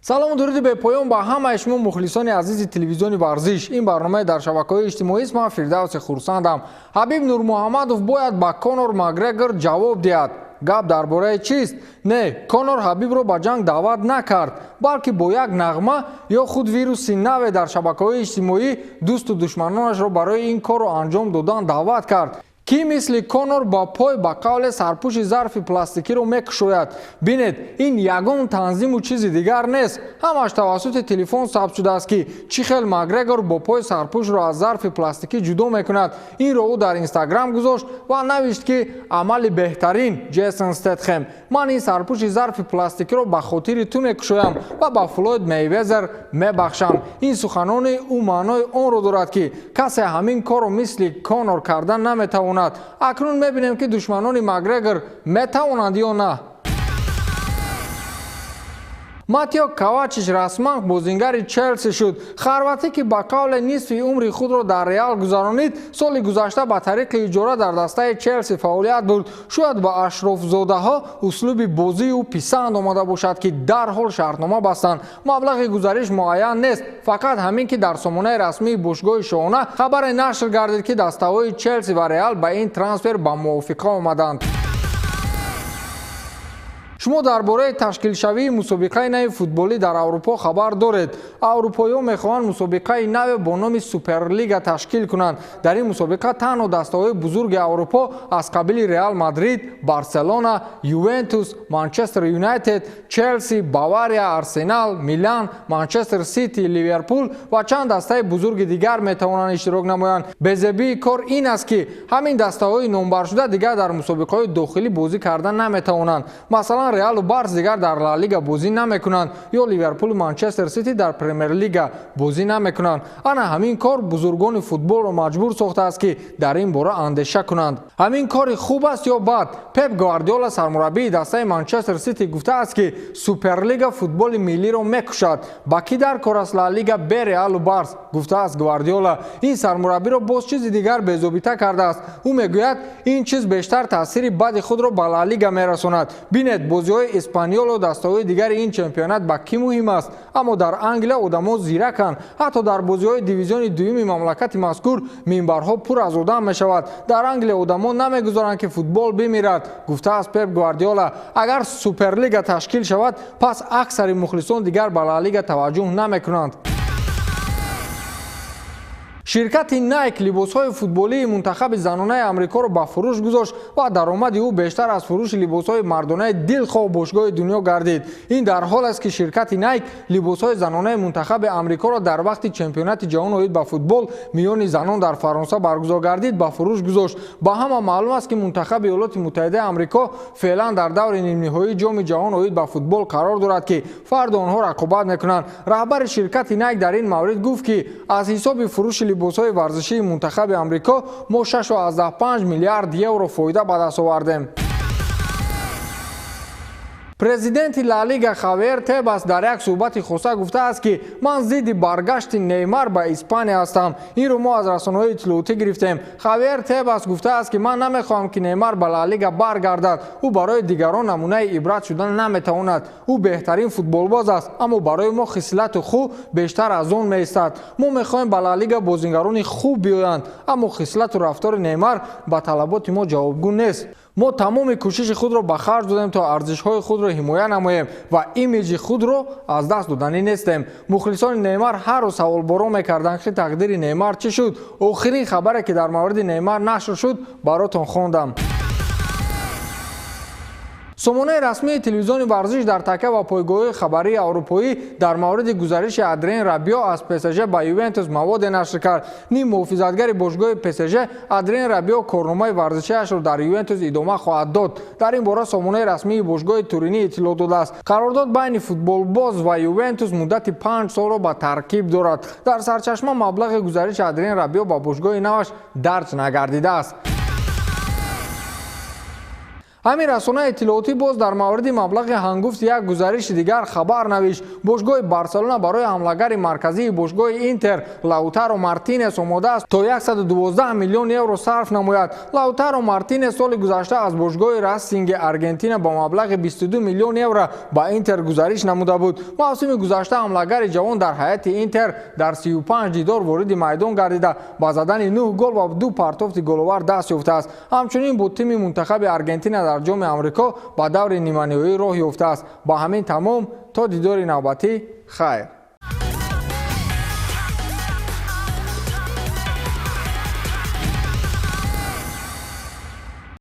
Салому дуруди бепоён ба ҳамаи шумо, мухлисони азизи телевизиони варзиш. Ин барномаи дар шабакаҳои иҷтимоист. Ман Фирдавси Хурсандам. Ҳабиб Нурмуҳаммадов бояд ба Конор Макгрегор ҷавоб диҳад. Гап дар бораи чист? Не, Конор Ҳабибро ба ҷанг даъват накард, балки бо як нағма ё худ вируси наве дар шабакаҳои иҷтимоӣ дӯсту душманонашро барои ин корро анҷом додан даъват кард. Кӣ мисли Конор ба пой ба қавле сарпӯши зарфи пластикиро мекушояд? Бинед, ин ягон танзиму чизи дигар нест, ҳамаш тавассути телефон сабт шудааст, ки чӣ хел Макгрегор бо пой сарпӯшро аз зарфи пластикӣ ҷудо мекунад. Инро ӯ дар Инстаграм гузошт ва навишт, ки амали беҳтарин, Ҷейсон Стетхем, ман ин сарпӯши зарфи пластикиро ба хотири ту мекушоям ва ба Флойд Мейвезер мебахшам. Ин суханони ӯ маънои онро дорад, ки касе ҳамин корро мисли Конор карда наметавонад. Акнун мебинем, ки душманони Макгрегор метавонанд ё на. Матео Ковачич расман бозингари Челси шуд. Хорватӣ, ки ба қавле нисфи умри худро дар Реал гузаронид, соли гузашта ба тариқи иҷора дар дастаи Челси фаъолият бурд. Шояд ба ашрофзодаҳо услуби бозии ӯ писанд омада бошад, ки дарҳол шартнома бастанд. Маблағи гузариш муайян нест, фақат ҳамин ки дар сомонаи расмии бошгоҳи шоҳона хабаре нашр гардид, ки дастаҳои Челси ва Реал ба ин трансфер ба мувофиқа омаданд. Шумо дар бораи ташкилшавии мусобиқаи нави футболӣ дар Аврупо хабар доред. Аврупоиҳо мехоҳанд мусобиқаи наве бо номи Суперлига ташкил кунанд. Дар ин мусобиқа танҳо дастаҳои бузурги Аврупо аз қабили Реал Мадрид, Барселона, Ювентус, Манчестер Юнайтед, Челси, Бавария, Арсенал, Милан, Манчестер Сити, Ливерпул ва чанд дастаи бузурги дигар метавонанд иштирок намоянд. Безебии кор ин аст, ки ҳамин дастаҳои номбаршуда дигар дар мусобиқаҳои дохилӣ бозӣ карда наметавонанд. Масалан, Реалу Барс дигар дар Ла Лига бозӣ намекунанд ё Ливерпулу Манчестер Сити дар Премер-лига бозӣ намекунанд. Ана ҳамин кор бузургони футболро маҷбур сохтааст, ки дар ин бора андеша кунанд. Ҳамин кори хуб аст ё бад? Пеп Гвардиола, сармураббии дастаи Манчестер Сити, гуфтааст, ки Суперлига футболи миллиро мекушад. Ба кӣ дар кор аст Ла Лига бе Реалу Барс, гуфтааст Гвардиола. Ин сармураббиро боз чизи дигар безобита кардааст. Ӯ мегӯяд, ин чиз бештар таъсири бади худро ба Ла Лига мерасонад. Бинед, бозиҳои Эспаниолу дастаҳои дигари ин чемпионат ба кӣ муҳим аст? Аммо дар Англия одамо зираканд. Ҳатто дар бозиҳои дивизиони дуюми мамлакати мазкур минбарҳо пур аз одам мешавад. Дар Англия одамо намегузоранд, ки футбол бимирад, гуфтааст Пеп Гвардиола. Агар Суперлига ташкил шавад, пас аксари мухлисон дигар ба Ла Лига таваҷҷӯҳ намекунанд. Ширкати Найк либосҳои футболии мунтахаби занонаи Амрикоро ба фурӯш гузошт ва даромади ӯ бештар аз фурӯши либосҳои мардонаи дилхоҳ бошгоҳи дунё гардид. Ин дар ҳол аст, ки ширкати Найк либосҳои занонаи мунтахаби Амрикоро дар вақти чемпионати ҷаҳон оид ба футбол миёни занон дар Фаронса баргузор гардид, ба фурӯш гузошт. Ба ҳама маълум аст, ки мунтахаби Иёлоти Муттаҳидаи Амрико феълан дар даври нимниҳоии Ҷоми ҷаҳон оид ба футбол қарор дорад, ки фардо онҳо рақобат мекунанд. Раҳбари ширкати Найк дар ин маврид гуфт, ки аз ҳисоби фурӯши либосҳои варзишии мунтахаби Амрико мо 6,5 миллиард евро фоида ба даст овардем. Президенти Ла Лига Хавьер Тебас дар як суҳбати хоса гуфтааст, ки ман зидди баргашти Неймар ба Испания ҳастам. Инро мо аз расонаҳои иттилоотӣ гирифтем. Хавьер Тебас гуфтааст, ки ман намехоҳам, ки Неймар ба Ла Лига баргардад. Ӯ барои дигарон намунаи ибрат шудан наметавонад. Ӯ беҳтарин футболбоз аст, аммо барои мо хислату хуб бештар аз он меистад. Мо мехоҳем ба Ла Лига бозингарони хуб биёянд, аммо хислату рафтори Неймар ба талаботи мо ҷавобгӯ нест. Мо тамоми кӯшиши худро ба харҷ додем, то арзишҳои худро ҳимоя намоем ва имиҷи худро аз даст доданӣ нестем. Мухлисони Неймар ҳар рӯз саволборо мекарданд, ки тақдири Неймар чӣ шуд. Охирин хабаре, ки дар мавриди Неймар нашр шуд, баротон хондам. Сомонаи расмии телевизиони варзиш дар такя ба пойгоҳҳои хабарии аврупоӣ дар мавриди гузариши Адрен Рабио аз ПСЖ ба Ювентус маводе нашр кард. Ним муҳофизатгари бошгоҳи ПСЖ Адрен Рабио корномаи варзишиашро дар Ювентус идома хоҳад дод. Дар ин бора сомонаи расмии бошгоҳи Туринӣ иттилоъ додааст. Қарордод байни футболбоз ва Ювентус муддати 5 солро ба таркиб дорад. Дар сарчашма маблағи гузариши Адрен Рабио ба бошгоҳи наваш дарҷ нагардидааст. Ҳамин расонаи иттилоотӣ боз дар мавриди маблағи ҳангуфти як гузариши дигар хабар навишт. Бошгоҳи Барселона барои ҳамлагари марказии бошгоҳи Интер Лаутаро Мартинес омода аст то 112 миллион евро сарф намояд. Лаутаро Мартинес соли гузашта аз бошгоҳи Расинги Аргентина ба маблағи 22 миллион евро ба Интер гузариш намуда буд. Мавсими гузашта ҳамлагари ҷавон дар ҳайати Интер дар 35 дидор вориди майдон гардида, ба задани 9 гол ва 2 партофти головар даст ёфтааст. Ҳамчунин бо тими мунтахаби Аргентина дар Ҷоми Амрико ба даври ниманиҳоӣ роҳ ёфтааст. Ба ҳамин тамом, то дидори навбатӣ, хайр.